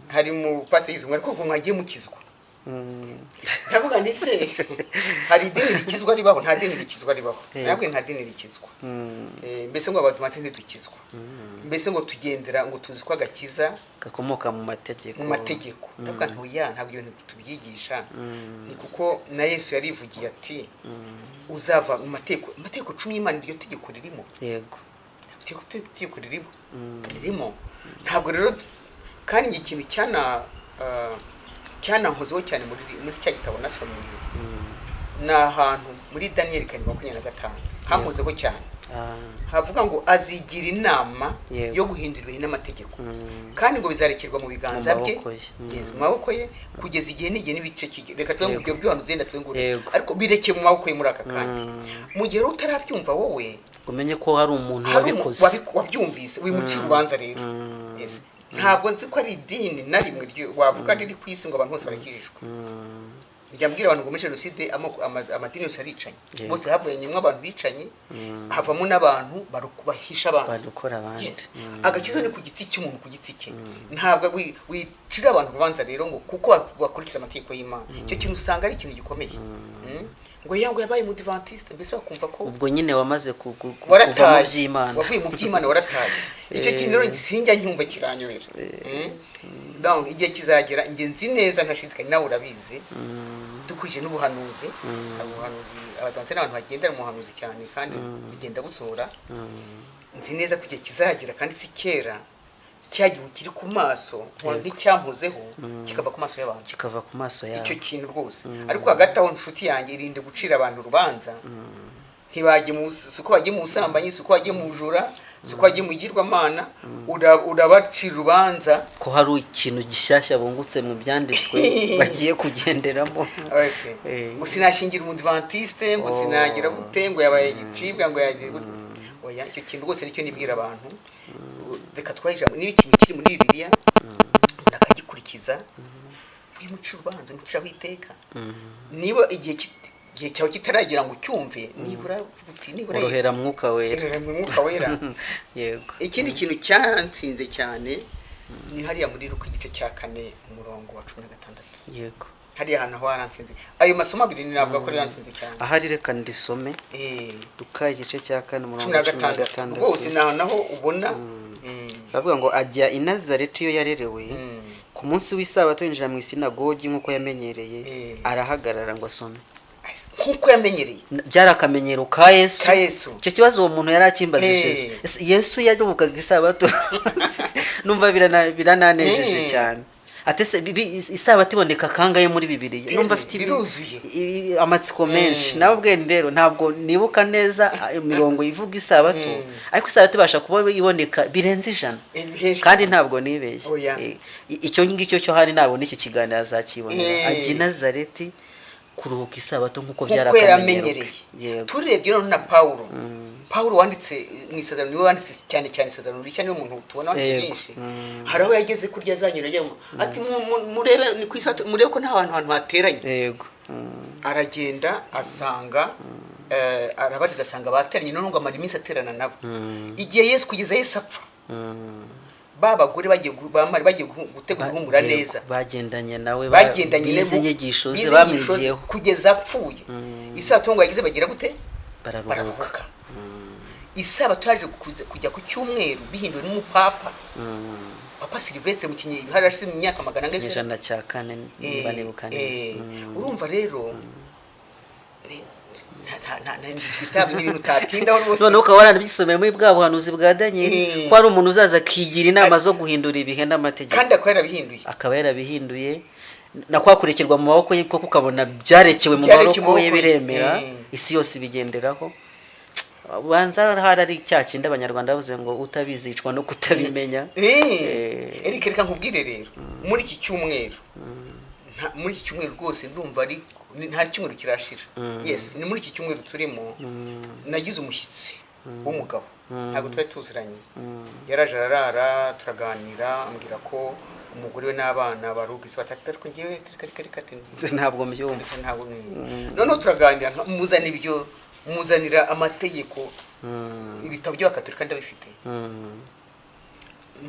Hari mu pasiteri yize ngo: "Ariko ngo mwagiye mukizwa." Ndavuga nti: "Se hari idini rikizwa ribaho?" Nta dini rikizwa ribaho. Nabwo nta dini rikizwa. Mbese ngo abadivantiste ntidukizwa, mbese ngo tugendera ngo tuzi ko agakiza gakomoka mu mategeko. Mu mategeko. Ndavuga nti: "Oya, ntabwo ibyo bintu tubyigisha." Ni kuko na Yesu yarivugiye ati: "Uzava mu mategeko 10 y'Imana, iryo tegeko ririmo." Iryo tegeko ririmo. Ntabwo rero, kandi njye ikintu cyanankozeho cyane muri cya gitabo nasomye, ni ahantu muri Daniyeli 7:25 hankozeho cyane. Havuga ngo azigira inama yo guhindura ibihe n'amategeko, kandi ngo bizarekerwa mu biganza Mu bye. maboko ye. Yes, mu maboko ye, kugeza igihe n'igihe n'ibice kige. Reka tuve mu Yego. byo byuhanuzi, yenda tuve ngo ariko bireke mu maboko ye muri aka kanya. Mu gihe rero utarabyumva wowe, umenye ko hari umuntu hari wabikoze. Wabyumvise, wimucira urubanza rero. Yes. Ntabwo nzi ko ari idini na rimwe wavuga riri ku isi ngo abantu bose barakijijwe. Njya mbwira abantu ngo muri jenoside amoko amadini yose aricanye. Bose havuyemo abantu bicanye, havamo n'abantu bahisha abandi. Barokora abandi. Yes. Agakiza ni ku giti cy'umuntu, ku giti cye. Ntabwo wicira abantu urubanza rero ngo kuko bakurikiza amategeko y'Imana. Icyo kintu usanga ari ikintu gikomeye. Ngo ya ngo yabaye umudivantiste, mbese bakumva ko ubwo nyine wamaze kuva mu warataye by'Imana. Wavuye mu by'Imana, warataye. Icyo kintu rero sinjya nyumva, kiranyobera. Donc igihe kizagera, njye nzi neza ntashidikanya, nawe urabizi, dukurikije n'ubuhanuzi. Hari ubuhanuzi, abadivantisite n'abantu bagendera mu buhanuzi cyane, kandi bugenda busohora. Nzi neza ko igihe kizagera, kandi si kera, cya gihu kiri ku maso nk'icyampozeho kikava ku maso y'abantu. Kikava ku maso yawe. Icyo kintu rwose. Ariko hagati aho, inshuti yanjye, irinde gucira abantu urubanza. Ntibajye mu, si uko bagiye mu busambanyi, si uko bagiye mu bujura. Si uko wagiye mu bigirwamana, urabacira urubanza. Ko hari ikintu gishyashya bungutse mu byanditswe bagiye kugenderamo. Okay. Eh. Ngo sinashingira umudivantiste, ngo Oh. sinagira gute, ngo yabaye igicibwa, ngo yagira gute. Oya, icyo kintu rwose nicyo nibwira abantu. Reka twahe ijambo, niba ikintu kiri muri Bibiliya umuntu akagikurikiza, wimucira urubanza, umuciraho iteka. Niba igihe cyawe kitaragira ngo ucyumve, nibura uvuga uti nibura Urohera Mwuka Wera. Urohera mu Mwuka Wera. Yego. Ikindi kintu cyansinze cyane ni hariya muri Luka igice cya 4, umurongo wa 16. Hariya hantu aho haransinze. Ayo masomo abiri navuga ko ariyo yansinze cyane. Ahari reka ndisome. Luka igice cya 4, umurongo cumi na wa cumi na gatandatu gatandatu. Rwose ni ahantu naho ubona Baravuga ngo ajya i Nazareti iyo yarerewe, ku munsi w'isabato yinjira mu isinagogi nk'uko yamenyereye, arahagarara ngo asome. Nk'uko yamenyereye. Byari akamenyero ka Yesu. Ka Yesu. Icyo kibazo uwo muntu yari akimbajije. Ese Yesu yaruhukaga isabato? Numva birananejeje cyane. Ati se isabato iboneka kangahe muri Bibiliya? Numva afite Biruzuye. Amatsiko menshi. Nawe ubwe rero ntabwo nibuka neza imirongo ivuga isabato, ariko isabato ibasha kuba iboneka birenze 100. Henshi. Kandi ntabwo nibeshye. Oya. Icyo ngicyo cyo hari nabona icyo kiganiro azakibonera. Ajya i Nazareti kuruhuka isabato nk'uko Nk'uko byari akamenyero yaramenyereye. ke. Yego. Turebye noneho na Pawulo wanditse mu isezerano, niwe wanditse cyane cyane isezerano rishya, niwe muntu tubona wanditse byinshi. Hari aho yageze kurya azanyura ajya ati murebe ni ku isabato, murebe ko nta hantu hateranye. Yego. Aragenda asanga arabariza, asanga bateranye, noneho ngo amara iminsi aterana nabo. Igihe Yesu, kugeza Yesu apfa, ba bagore bagiye bamari bagiye gutegura ihumura neza, Bagendanye nawe, bagendanye bize nabo, inyigisho ze, bize inyigisho ze, bamwigiyeho. Kugeza apfuye. Isabato ngo yagize bagira gute? Bararuhuka. Bararuhuka. Isabato yaje kujya ku cyumweru bihinduwe n'umupapa, Papa Silvestre, mu kinyejana harashize imyaka magana angahe se? 400 niba nibuka neza. Urumva rero nta indiscutable, ni ibintu utatindaho rwose. Noneho ukaba waranabyisomeye muri bwa buhanuzi bwa Daniyeli, ko hari umuntu uzaza akigira inama zo guhindura ibihe n'amategeko. Kandi akaba yarabihinduye. Akaba yarabihinduye, na kwa kurekerwa mu maboko ye, koko ukabona byarekewe mu Byarekewe mu maboko ye, maboko ye. biremera, isi yose ibigenderaho. Ubanza hari ari cya kindi Abanyarwanda bavuze ngo utabizi yicwa no kutabimenya. Eric, reka nkubwire rero, muri iki cyumweru muri iki cyumweru rwose ndumva ari nta cyumweru kirashira, yes, ni muri iki cyumweru turimo, nagize umushyitsi w'umugabo, ntabwo twari tuziranye. Yaraje ararara, turaganira, ambwira ko umugore we n'abana baruhuka isabato, ariko njyewe reka reka reka ati Ntabwo mbyumva. Ntabwo. Noneho turaganira, muzana ibyo, muzanira amategeko, ibitabo by'Abakatolika ndabifite,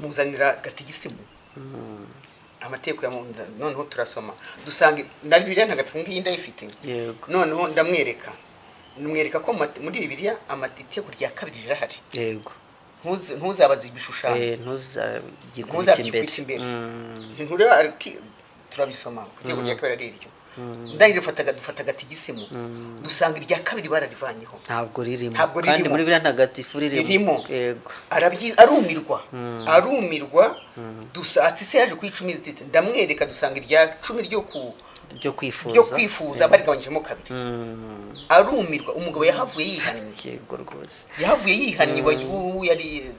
muzanira gatigisimu, amategeko ya noneho turasoma, dusanga na Bibiliya ntagatifu ngiyi ndayifite. Noneho ndamwereka, mwereka ko muri Bibiliya itegeko rya kabiri rirahari. Ntuzabaze ibishushanyo. Ntuzagikubita imbere. Ntuzagikubita imbere. Ntureba turabisoma ku itegeko rya kabiri ari iryo. Ndangije dufata gatigisimu, dusanga irya kabiri bararivanyeho. Ntabwo ririmo. Ntabwo Kandi ririmo. muri Bibiliya ntagatifu ririmo. Ririmo. Arumirwa, arumirwa. Dusa ati se yaje ku 10, ndamwereka, dusanga irya 10 ryo ku Ryo kwifuza. Ryo kwifuza barigabanyijemo kabiri. Arumirwa. Umugabo yahavuye yihannye. Yego rwose. Yahavuye yihannye, ubu yari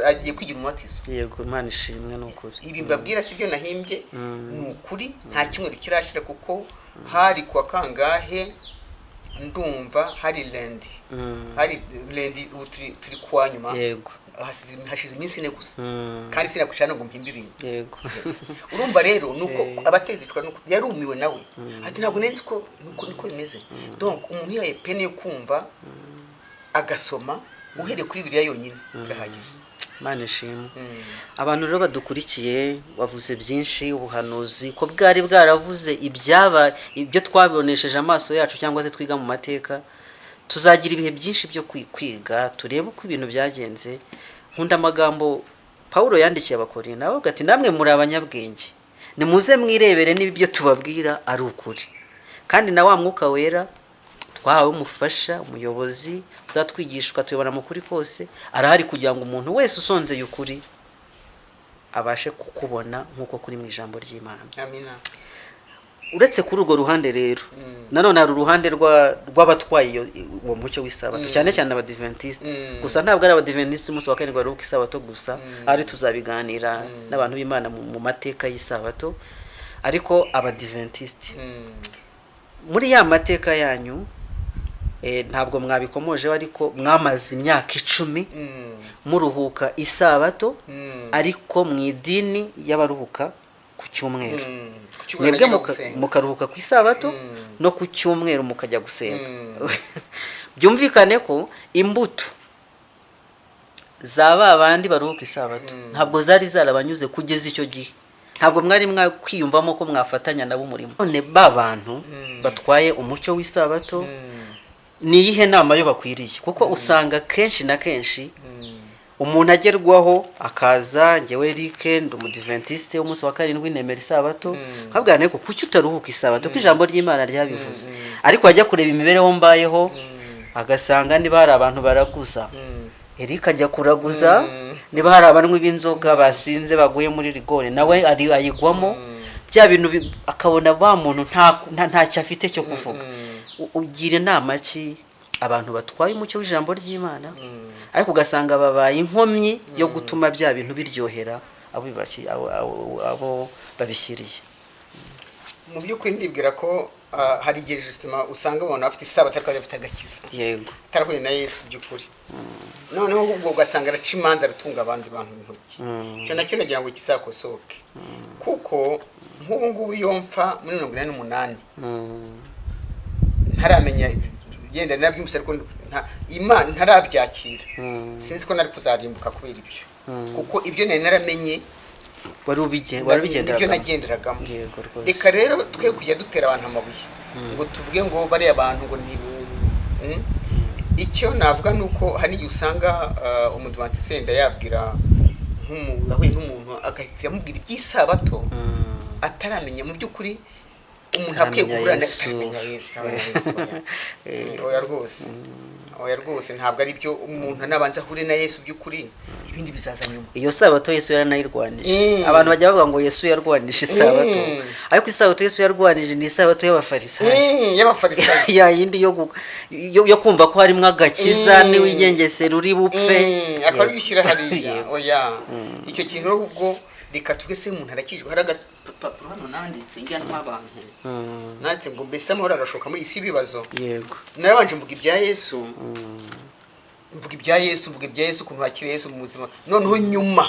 agiye kwigira umubatizo. Yego, Imana ishimwe ni ukuri. Ibi mbabwira si byo nahimbye, ni ukuri. Nta cyumweru kirashira, kuko hari kuwa kangahe? Ndumva hari lundi, hari lundi, ubu turi kuwa nyuma. Hashize iminsi 4 gusa, kandi sinakwicara ngo mpimbe ibintu. Yes. Urumva rero nuko abatezicwa nuko yarumiwe nawe, ati ntabwo nenzi ko nuko niko bimeze. Donc umuntu yahaye pene yo kumva, agasoma uhereye kuri Bibiliya yonyine, birahagije. Imana ishimwe. Abantu rero badukurikiye, bavuze byinshi, ubuhanuzi ko bwari bwaravuze ibyaba, ibyo twabonesheje amaso yacu cyangwa se twiga mu mateka. Tuzagira ibihe byinshi byo kwiga, turebe uko ibintu byagenze. Nkunda amagambo Pawulo yandikiye Abakorinto, avuga ati namwe muri abanyabwenge, nimuze mwirebere niba ibyo tubabwira ari ukuri. Kandi na wa Mwuka Wera twahawe, umufasha, umuyobozi uzatwigisha ukatuyobora mu kuri kose, arahari kugira ngo umuntu wese usonzeye ukuri abashe kukubona nk'uko kuri mu ijambo ry'Imana. Amina. Uretse kuri urwo ruhande rero, nanone hari uruhande rw'abatwaye uwo mucyo w'isabato, cyane cyane Abadiventisiti. Gusa ntabwo ari Abadiventisiti umunsi wa karindwi baruhuka isabato gusa, ari tuzabiganira n'abantu b'Imana mu mateka y'isabato. Ariko Abadiventisiti, muri ya mateka yanyu, ntabwo mwabikomojeho, ariko mwamaze imyaka 10 muruhuka isabato, ariko mu idini y'abaruhuka ku cyumweru. Ku cyumweru Mwebwe najyaga gusenga. mukaruhuka ku isabato, no ku cyumweru mukajya gusenga. Byumvikane ko imbuto za ba bandi baruhuka isabato ntabwo zari zarabanyuze kugeza icyo gihe. Ntabwo mwari mwakwiyumvamo ko mwafatanya nabo umurimo. None ba bantu batwaye umucyo w'isabato, ni iyihe nama yo bakwiriye? Kuko usanga kenshi na kenshi umuntu agerwaho akaza: "Ngewe Eric, ndi Umudiventiste w'umunsi wa karindwi, nemera isabato." Nkabwira ko kuki utaruhuka isabato, ko ijambo ry'Imana ryabivuze? Ariko wajya kureba imibereho mbayeho, agasanga niba hari abantu baraguza, Eric ajya kuraguza, niba hari abanywi b'inzoga basinze baguye muri rigore, nawe ayigwamo. Bya bintu akabona wa muntu ntacyo afite cyo kuvuga. Ugira inama ki abantu batwaye umucyo w'ijambo ry'Imana, ariko ugasanga babaye inkomyi yo gutuma bya bintu biryohera abo babishyiriye? Mu by'ukuri ndibwira ko hari igihe justement usanga abantu bafite isabato ariko badafite agakiza, atarahuye na Yesu by'ukuri. Noneho ubwo ugasanga araca imanza, aratunga abandi bantu intoki. Icyo nacyo nagira ngo kizakosoke, kuko nk'ubu ngubu iyo mpfa muri 88 ntaramenya, yenda narabyumvise ariko Imana ntarabyakira, sinzi ko nari kuzarimbuka kubera ibyo, kuko ibyo nari naramenye Wari nibyo wabigenderagamo. nagenderagamo. Yego rwose. Reka rero twe kujya dutera abantu amabuye ngo tuvuge ngo bariya bantu ngo nti. Icyo navuga ni uko hari n'igihe usanga Umudivantiste yenda yabwira ahuye n'umuntu agahita amubwira iby'isabato ataramenya mu by'ukuri umuntu akwiye Ataramenya guhura na Yesu. Ataramenya Yesu, ataramenya Yesu, oya. Oya rwose, oya rwose, ntabwo ari byo. Umuntu nabanza ahure na Yesu by'ukuri, ibindi bizaza nyuma. Iyo sabato Yesu yaranayirwanije. Abantu bajya bavuga ngo Yesu yarwanije isabato, ariko isabato Yesu yarwanije ni isabato y'Abafarisayo. Y'Abafarisayo. Ya yindi yo kumva ko harimo agakiza, n'iwigengesera uri bupfe. Akaba ari gushyira hariya. Yego. Oya, icyo kintu rero ubwo reka tuvuge se umuntu arakijwe. Hari agapapuro hano nanditse njyanamo abantu, nanditse ngo: "Mbese amahoro arashoka muri iyi si ibibazo?" Narabanje mvuga ibya Yesu, mvuga ibya Yesu, mvuga ibya Yesu, ukuntu wakira Yesu mu buzima. Noneho nyuma,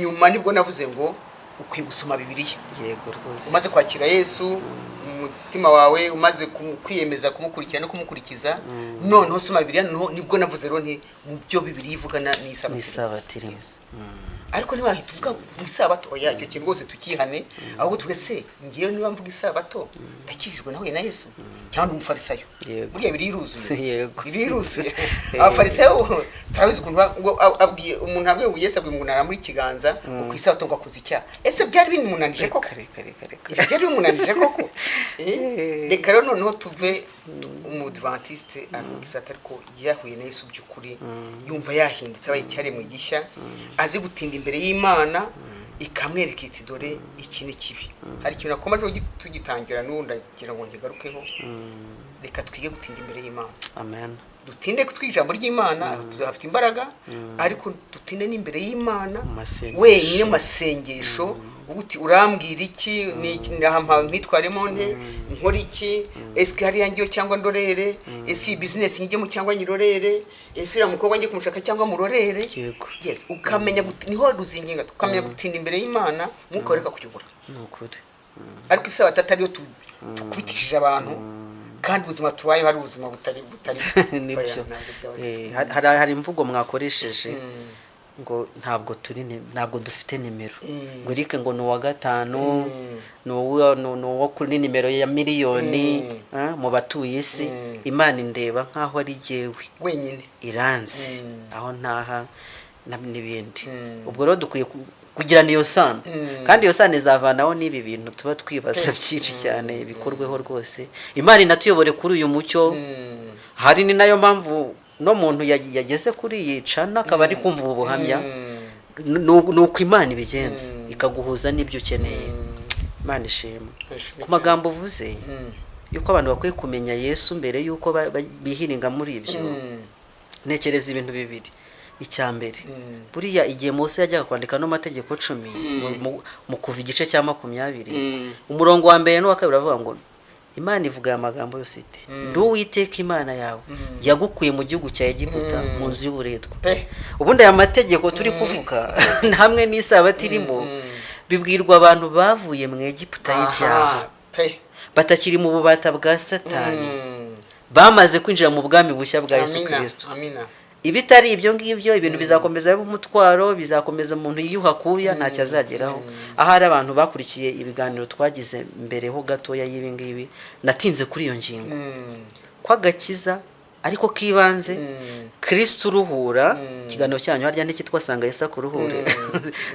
nyuma nibwo navuze ngo ukwiye gusoma Bibiliya. Yego rwose. Umaze kwakira Yesu mu mutima wawe, umaze kwiyemeza kumukurikira no kumukurikiza, noneho soma Bibiliya. Noneho nibwo navuze rero nti mu byo Bibiliya ivugana n'isabato. N'isabato irimo. Ariko ntiwahita uvuga mu isabato, oya. Icyo kintu rwose tukihane, ahubwo tuvuge: se ngewe niba mvuga isabato, ndakijijwe, nahuye na Yesu, cyangwa ndi Umufarisayo? Buriya Bibiliya iruzuye. Bibiliya iruzuye. Abafarisayo turabizi ukuntu ngo abwiye umuntu, abwiye ngo Yesu abwiye umuntu aramuri ikiganza ngo ku isabato ngo akoze icyaha. Ese byari bimunanije koko? Reka, reka, reka. Ibyo byari bimunanije koko? Reka rero noneho tuve Umudivantiste avuga isabato ariko yahuye na Yesu by'ukuri, yumva yahindutse, abaye icyaremwe gishya, azi gutinda imbere y'Imana, ikamwereka iti: "Dore iki ni kibi." Hari ikintu nakomeje tugitangira, n'ubu ndagira ngo nkigarukeho. Reka twige gutinda imbere y'Imana. Amen. Dutinde twiga ijambo ry'Imana, tuhafite imbaraga, ariko dutinde n'imbere y'Imana Mu masengesho. wenyine, mu masengesho, uvuga uti: "Urambwira iki? Ni iki? Aha ntitwaremo nte? Nkora iki? Ese hariya ngiyo cyangwa ndorere? Ese iyi bizinesi njyemo cyangwa nyirorere? Ese uriya mukobwa njye kumushaka cyangwa murorere?" Yes, ukamenya niho ruzinginga, ukamenya gutinda imbere y'Imana, Mwuka wereka kuyobora. Ni ukuri. Ariko isabato atariyo tukubitishije abantu, kandi ubuzima tubayeho ari ubuzima butari Nibyo. Oya, ntabwo byaba ari Hari imvugo mwakoresheje ngo ntabwo turi ntabwo dufite nimero, ngo Eric ngo ni uwa gatanu, ni uwo kuri nimero ya miliyoni mu batuye isi. Imana indeba nk'aho ari jyewe wenyine. Iranzi aho ntaha n'ibindi. Ubwo rero dukwiye kugirana iyo sano, kandi iyo sano izavanaho n'ibi bintu tuba twibaza byinshi cyane, bikorweho rwose. Imana inatuyobore kuri uyu mucyo. Hari ni nayo mpamvu no muntu yageze kuri iyi channel akaba ari kumva ubu buhamya. Ni uko Imana ibigenza, ikaguhuza n'ibyo ukeneye. Imana ishimwe ku magambo uvuze yuko abantu bakwiye kumenya Yesu mbere yuko bihiringa muri ibyo. Ntekereza ibintu bibiri. Icya mbere, buriya igihe Mose yajyaga kwandika no mategeko 10 mu kuva igice cya 20, umurongo wa mbere n'uwa kabiri uravuga ngo Imana ivuga aya magambo yose iti: "Ndi Uwiteka Imana yawe yagukuye mu gihugu cya Egiputa, mu nzu y'uburetwa." Ubundi aya mategeko turi kuvuga hamwe n'isabato irimo bibwirwa abantu bavuye mu Egiputa y'ibyaha, batakiri mu bubata bwa Satani, bamaze kwinjira mu bwami bushya bwa Yesu Kirisito. Ibitari ibyo ngibyo, ibintu bizakomeza biba umutwaro, bizakomeza umuntu yiyuha kuya, ntacyo azageraho. Ahari abantu bakurikiye ibiganiro twagize mbere ho gatoya y'ibi ngibi, natinze kuri iyo ngingo ko agakiza ariko k'ibanze, Kirisito uruhura. Ikiganiro cyanyu harya ntikitwa Sanga Yesu akuruhure?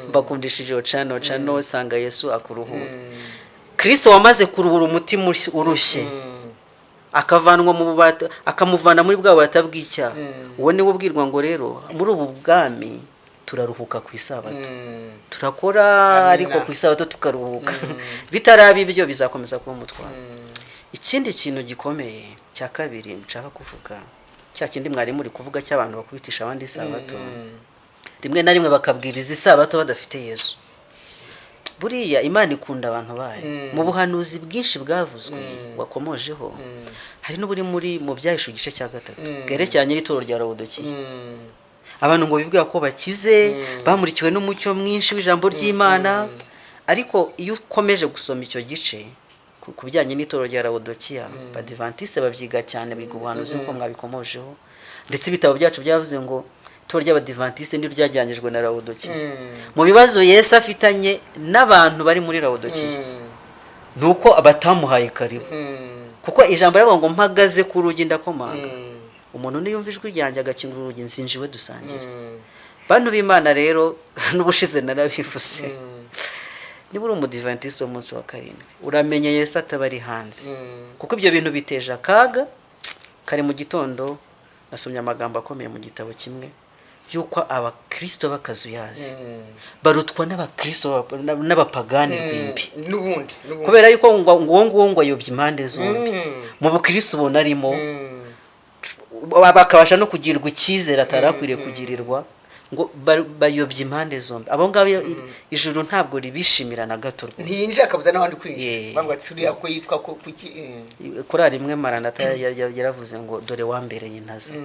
Mbakundishije iyo cano Sanga Yesu akuruhure. Kirisito wamaze kuruhura umutima urushye, akavanwa mu bubata, akamuvana muri bwa bubata bw'icyaha, uwo niwe ubwirwa ngo rero muri ubu bwami turaruhuka ku isabato. Turakora, ariko ku isabato tukaruhuka. Bitaraba ibyo, bizakomeza kuba umutwaro. Ikindi kintu gikomeye cya kabiri nshaka kuvuga, cya kindi mwari muri kuvuga cy'abantu bakubitisha abandi isabato, rimwe na rimwe bakabwiriza isabato badafite Yesu. Buriya Imana ikunda abantu bayo. Mu buhanuzi bwinshi bwavuzwe wakomojeho, hari n'uburi muri mu Byahishe igice cya 3 bwerekeranye n'itorero rya Lawodokiya. Abantu ngo bibwira ko bakize, bamurikiwe n'umucyo mwinshi w'ijambo ry'Imana, ariko iyo ukomeje gusoma icyo gice ku bijyanye n'itorero rya Lawodokiya, Badivantise babyiga cyane, biga ubuhanuzi nk'uko mwabikomojeho, ndetse ibitabo byacu byavuze ngo itorero ry'Abadivantiste niryo ryajyanyijwe na Lawodokiya. Mu bibazo Yesu afitanye n'abantu bari muri Lawodokiya ni uko batamuhaye karibu, kuko ijambo rivuga ngo: "Mpagaze ku rugi ndakomanga, umuntu niyumva ijwi ryanjye agakingura urugi, nzinjira iwe dusangire." Bantu b'Imana rero, n'ubushize narabivuze, niba uri Umudivantiste w'umunsi wa karindwi, uramenye Yesu ataba ari hanze, kuko ibyo bintu biteje akaga. Kare mu gitondo nasomye amagambo akomeye mu gitabo kimwe y'uko abakirisito b'akazuyazi barutwa n'abakirisito n'abapagani rwimbi. N'ubundi n'ubundi. Kubera yuko ngo uwo nguwo ngo ayobya impande zombi mu bukristo ubona arimo, bakabasha no kugirirwa icyizere atari akwiriye kugirirwa, ngo bayobya impande zombi. Abo ngabo ijuru ntabwo ribishimira na gato rwose. Ntiyinjira, akabuza n'abandi kwinjira. Bavuga ati: "Uriya ko yitwa ko kuki?" Korali imwe Maranata yaravuze ngo: "Dore wambereye intaza,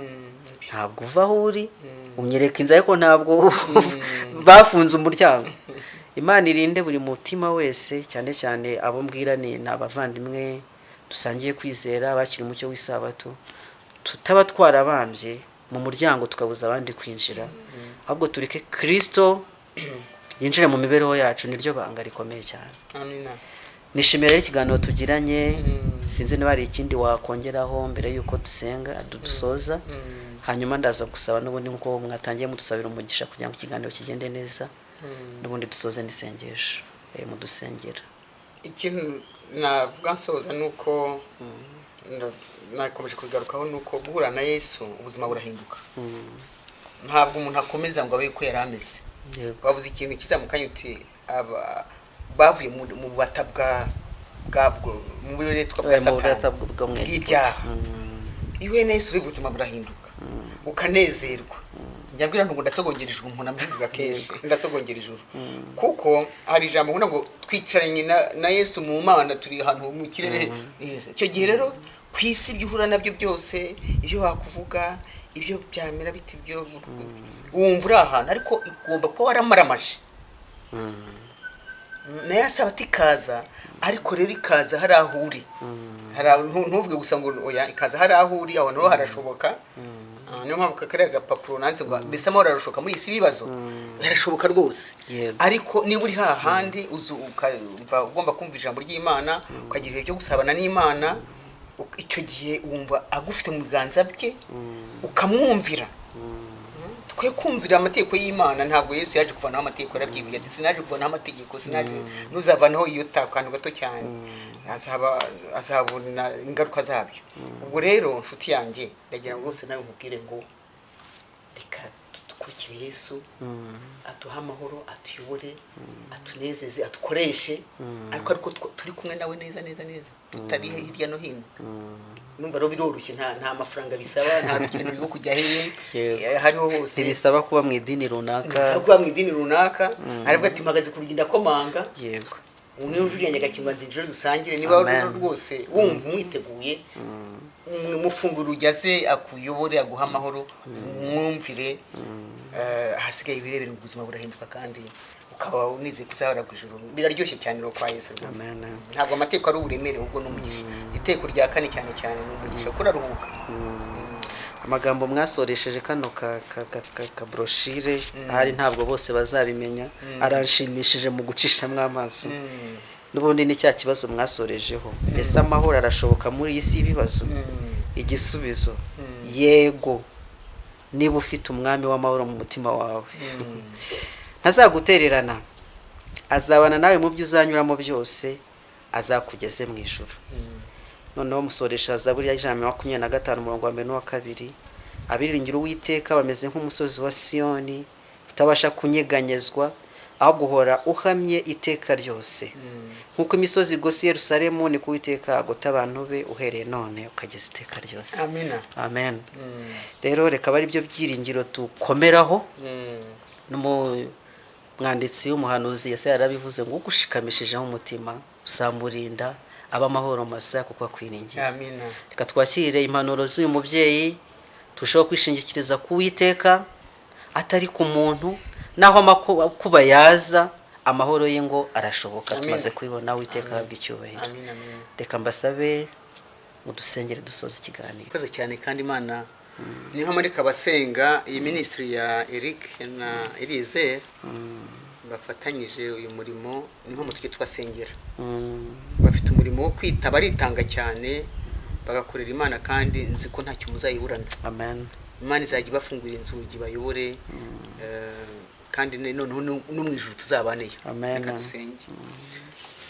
ntabwo uva aho uri, unyereka inzu ariko ntabwo bafunze umuryango." Imana irinde buri mutima wese, cyane cyane abo mbwira ni abavandimwe dusangiye kwizera bakiri umucyo w'isabato, tutaba twarabambye mu muryango tukabuza abandi kwinjira. Ahubwo tureke Kirisito yinjire mu mibereho yacu, niryo banga rikomeye cyane. Amina. Nishimiye rero ikiganiro tugiranye. Sinzi niba hari ikindi wakongeraho mbere y'uko dusenga, dusoza. Hanyuma ndaza gusaba n'ubundi nk'uko mwatangiye mudusabira umugisha kugira ngo ikiganiro kigende neza, n'ubundi dusoze n'isengesho, mudusengera. Ikintu navuga nsoza ni uko nakomeje kubigarukaho, ni uko guhura na Yesu ubuzima burahinduka. Ntabwo umuntu akomeza ngo abe uko yari ameze. Wabuze ikintu kiza mu kanya uti aba bavuye mu bubata bwa bwabwo, mu buretwa bwa Mu buretwa Satani, bwo mu Egiputa. bw'ibyaha. Iyo uhuye na Yesu uri, ubuzima burahinduka, ukanezerwa. Njya mbwira ngo ndasogongera ijuru, umuntu ambivuga kenshi, ndasogongera ijuru, kuko hari ijambo nkunda ngo twicaranye na Yesu mu Mana, turi ahantu mu kirere. Icyo gihe rero ku isi ibyo uhura nabyo byose, ibyo wakuvuga, ibyo byamera biti, ibyo wumva uri ahantu, ariko igomba kuba waramaramaje. Nayo asaba ikaza, ariko rero ikaza hari aho uri. Ntuvuge gusa ngo oya, ikaza hari aho uri, aho naho harashoboka. Niyo mpamvu kariya gapapuro nanditse ngo mbese amahoro arashoboka muri iyi si ibibazo, yarashoboka rwose. Ariko niba uri hahandi uzi ukumva ugomba kumva ijambo ry'Imana, ukagira ibihe byo gusabana n'Imana, icyo gihe wumva agufite mu biganza bye, ukamwumvira. Twe kumvira amategeko y'Imana. Ntabwo Yesu yaje kuvanaho amategeko, yarabyivuye ati: "Sinaje kuvanaho amategeko, sinaje, ntuzavanaho iyo akantu gato cyane azaba azabona ingaruka zabyo." Ubwo rero nshuti yanjye, ndagira ngo rwose nawe nkubwire ngo reka Dukurikire Yesu, aduhe amahoro, atuyobore, atunezeze, adukoreshe, ariko turi kumwe nawe neza neza neza, tutari hirya no hino. Numva rero biroroshye, nta mafaranga bisaba, nta rugendo rwo kujya hehe. Yego. Hariho hose. Ntibisaba kuba mu idini runaka. Ntibisaba kuba mu idini runaka. Aravuga ati: "Mpagaze ku rugi ndakomanga." Ubu niba ujuriye nyagakingwa, nzinjire dusangire. Niba Amen. rero rwose wumva umwiteguye, mufungura urugi aze akuyobore, aguhe amahoro, mwumvire. Ahasigaye ibirebere, ubuzima burahinduka kandi ukaba unizeye kuzahora ku ijuru. Biraryoshye cyane rero kwa Yesu rwose. Amen. Ntabwo amategeko ari uburemere, ahubwo ni umugisha. Iteko rya kane cyane cyane ni umugisha kuko uraruhuka. Amagambo mwasoresheje kano ka brochure, ahari ntabwo bose bazabimenya, aranshimishije mu gucishamo amaso. N'ubundi ni cya kibazo mwasorejeho: mbese amahoro arashoboka muri iyi si y'ibibazo? Igisubizo: yego, niba ufite Umwami w'amahoro mu mutima wawe. Ntazagutererana, azabana nawe mu byo uzanyuramo byose, azakugeze mu ijuru. Noneho musoresha Zaburi ya 125, umurongo wa mbere n'uwa kabiri: "Abiringira Uwiteka bameze nk'umusozi wa Siyoni utabasha kunyeganyezwa, ahubwo uhora uhamye iteka ryose. Nk'uko imisozi igose i Yerusalemu, niko Uwiteka agota abantu be, uhereye none ukageza iteka ryose." Amina. Amen. Rero reka abe ari byo byiringiro dukomeraho. N'umwanditsi w'umuhanuzi Yesaya yarabivuze ngo: "Ugushikamishijeho umutima uzamurinda aba amahoro masa kuko akwiringiye." Amina. Reka twakire impanuro z'uyu mubyeyi, turusheho kwishingikiriza ku Uwiteka atari ku muntu. Naho amakuba yaza, amahoro ye ngo arashoboka. Amina. Tumaze kubibona. Uwiteka ahabwa icyubahiro. Amina, amina. Reka mbasabe mudusengere dusoza ikiganiro. Murakoze cyane. Kandi Imana niho muri abasenga iyi minisitiri ya Eric na Eliezer bafatanyije uyu murimo, niho tujye tubasengera. Bafite umurimo wo kwita, baritanga cyane, bagakorera Imana, kandi nzi ko ntacyo muzayiburana. Amen. Imana izajya ibafungurira inzugi, bayobore, kandi noneho no mu ijuru tuzabaneyo. Amen. Reka dusenge.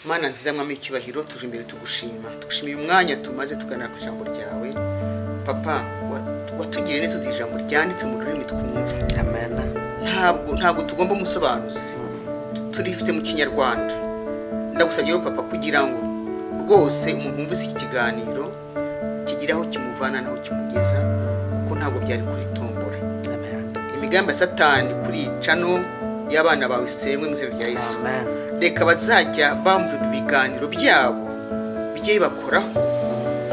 Mana nziza, Mwami w'icyubahiro, tuje imbere tugushima, tugushimiye umwanya tumaze tuganira ku ijambo ryawe. Papa, watugiriye neza uduha ijambo ryanditse mu rurimi twumva. Amen. Ntabwo tugomba umusobanuzi, turifite mu Kinyarwanda. Ndagusabye rero papa, kugira ngo rwose umuntu wumvise iki kiganiro kigire aho kimuvana n'aho kimugeza, kuko ntabwo byari kuri tombora. Amen. Imigambi ya Satani kuri iyi channel y'abana bawe isenywe mu izina rya Yesu. Amen. Reka bazajya bumva ibi biganiro byabo bijye bibakoraho,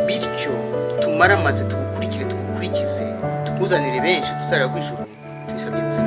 bityo tumare amaze tugukurikire, tugukurikize, tukuzanire benshi tuzaragwa ijuru. Tubisabye mu izina